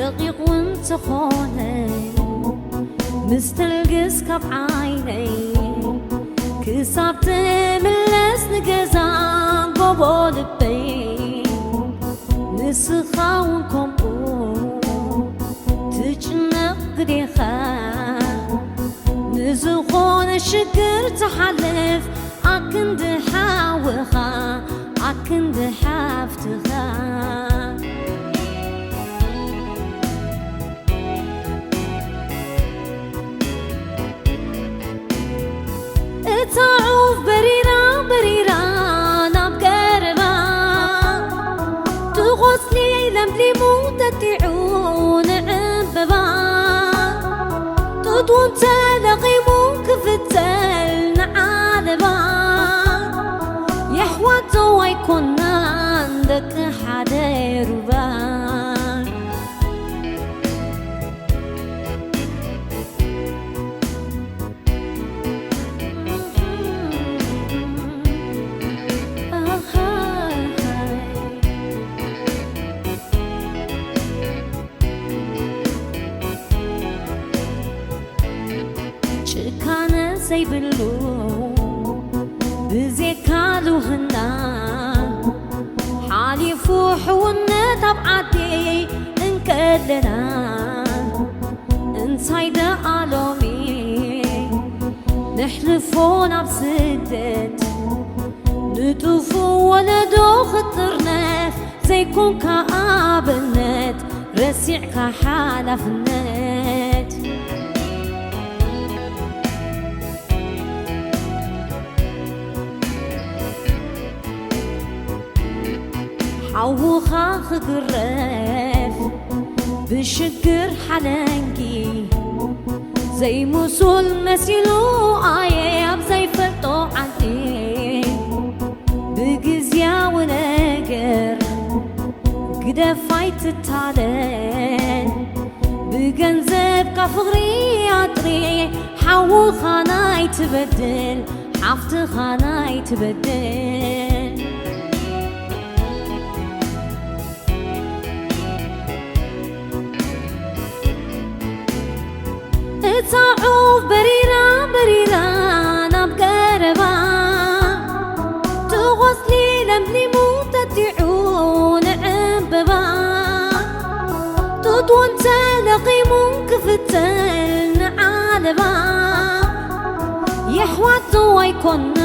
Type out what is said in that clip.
ደቂቕ እውን ተኾነ ምስ ተልግስ ካብ ዓይነይ ክሳብ ትምለስ ንገዛ ጎቦ ልበይ ንስኻ እውን ከምኡ ትጭነቕ ግዴኻ ንዝኾነ ሽግር ትሓልፍ ኣክንዲ ሓውኻ ኣክንዲ ሓፍትኻ እታ ዑፍ በሪራ በሪራ ናብ ቀረባ ትቖጽሊ ለምሊሙ ጠጢዑ ንዕምበባ ጡጥውን ተለቒሙ ክፍተል ንዓለባ የሕዋት ዘው ኣይኮናን ደቂ ሓደ ሩባ ጭካነ ዘይብሉ ብዜካ ልውህና ሓሊፉ ሕውነት ኣብ ዓዲ እንከለና እንታይ ደኣ ሎሚ ንሕልፎ ናብ ስደት ንጡፉ ወለዶ ክጥርነፍ ዘይኮንካ ኣብነት ረሲዕካ ሓላፍነት ሓውኻ ክግረፍ ብሽግር ሓለንጊ ዘይምሱል መሲሉ ኣየ ኣብ ዘይፈልጦ ዓዲ ብግዝያዊ ነገር ግደፍ ኣይትታለል ብገንዘብካ ፍቕሪ ኣጥሪ ሓውኻ ናይ ትበድል ሓፍትኻ ናይ ትበድል እታ ዑፍ በሪራ በሪራ ናብ ቀረባ ትቖጽሊ ለምሊሙ ጠጢዑ ንዕምበባ ጡጥውን ተለቒሙ ክፍተል ንዓለባ የሕዋት ዘው ኣይኮና